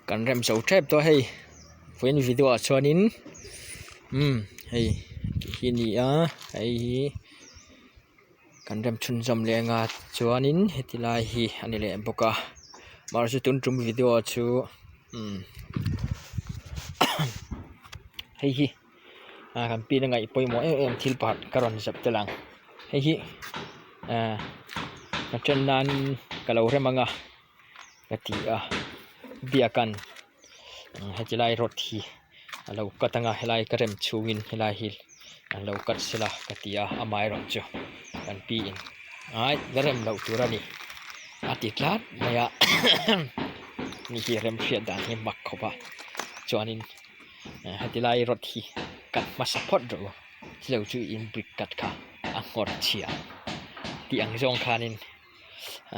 Kan rem zo tep tawh a hei vawiin video ah chuanin umm hei hi a ni a hei hi kan rem chhunzawm leh anga chuanin heti lai hi a ni leh bawk a mahse tun tum video chu umm hei hi ah kan pian a ngaih pawimawh em em thil pakhat ka rawn zep tel ang hei hi ah a then nan ka lo rem ang a. Ka ti a biakan heti lai rod hi a lo cut anga helai ka rem chhungin helai hi an lo cut sela ka ti a amaherawh chu kan pi in ai la rem loh tur a ni a ti tlat mai a ni hi rem hriat dan hi mak khawp a chuanin heti lai rod hi cut hmasa phawt rawh u chilo chu in brick cut kha a nghawr chhia tih ang zawng khanin.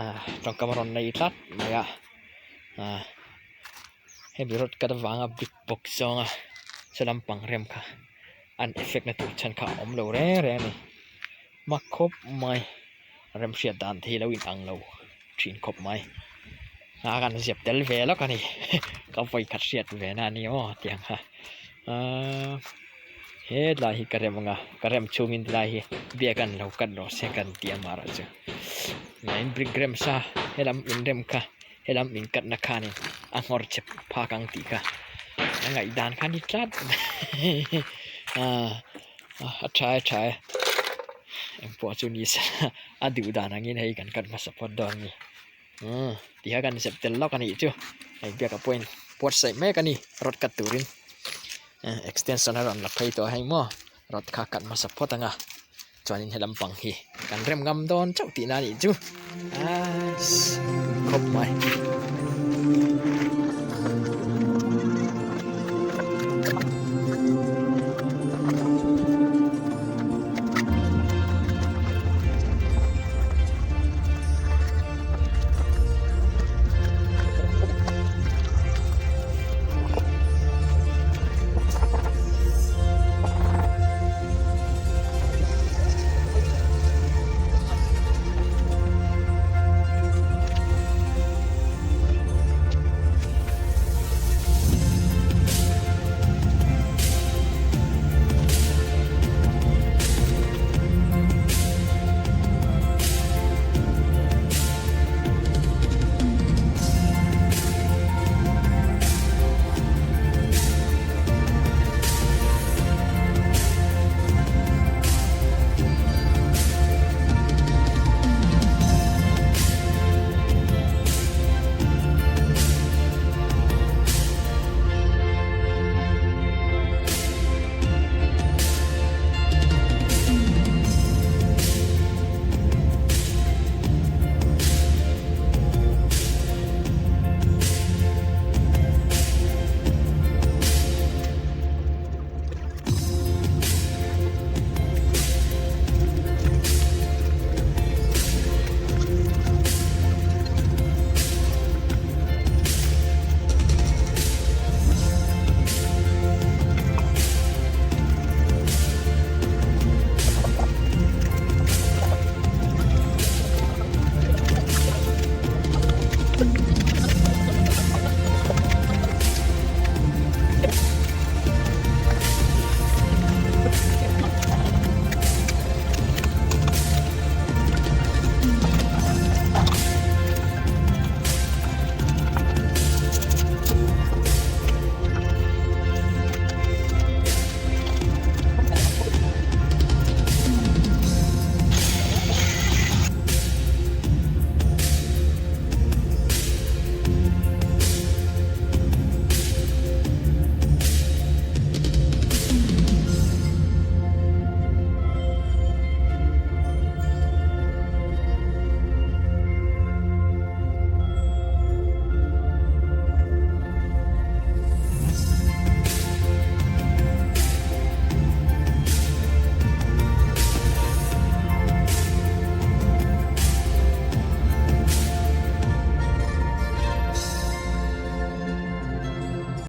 Ah tawngkam a rawn nei tlat mai a ah hemi rod cut avanga brick bawk zawnga saw lampang rem kha an effect na tur chhan kha a awm lo reng reng a ni mak khawp mai rem hriat dan te hi lo in ang lo thin khawp mai a kan ziap tel ve lawk a ni ka vawi khat hriat ve na a ni aw tiang kha ahh. Hetlai hi ka rem anga ka rem chhungin tilai hi biak an lo cut rawh se kan ti amah erawh chu in brick rem sa helam in rem kha helam in cut na khanin a nghawr chep phak ang tih kha a ngaihdan kha a ni tlat a tha e tha e engpawh chu ni se a duh dan angin hei kan cut hmasa phawt dawn a ni. Umm ti kha kan zep tel lawk a nih chu hei biak ah pawhin buatsaih mek a ni rod cut turin eh extension a rawn la phei tawh a hei maw rod kha cut hmasa phawt ang a chuanin he lampang hi kan rem ngam dawn chauh tihna a nih chu aass khawp mai.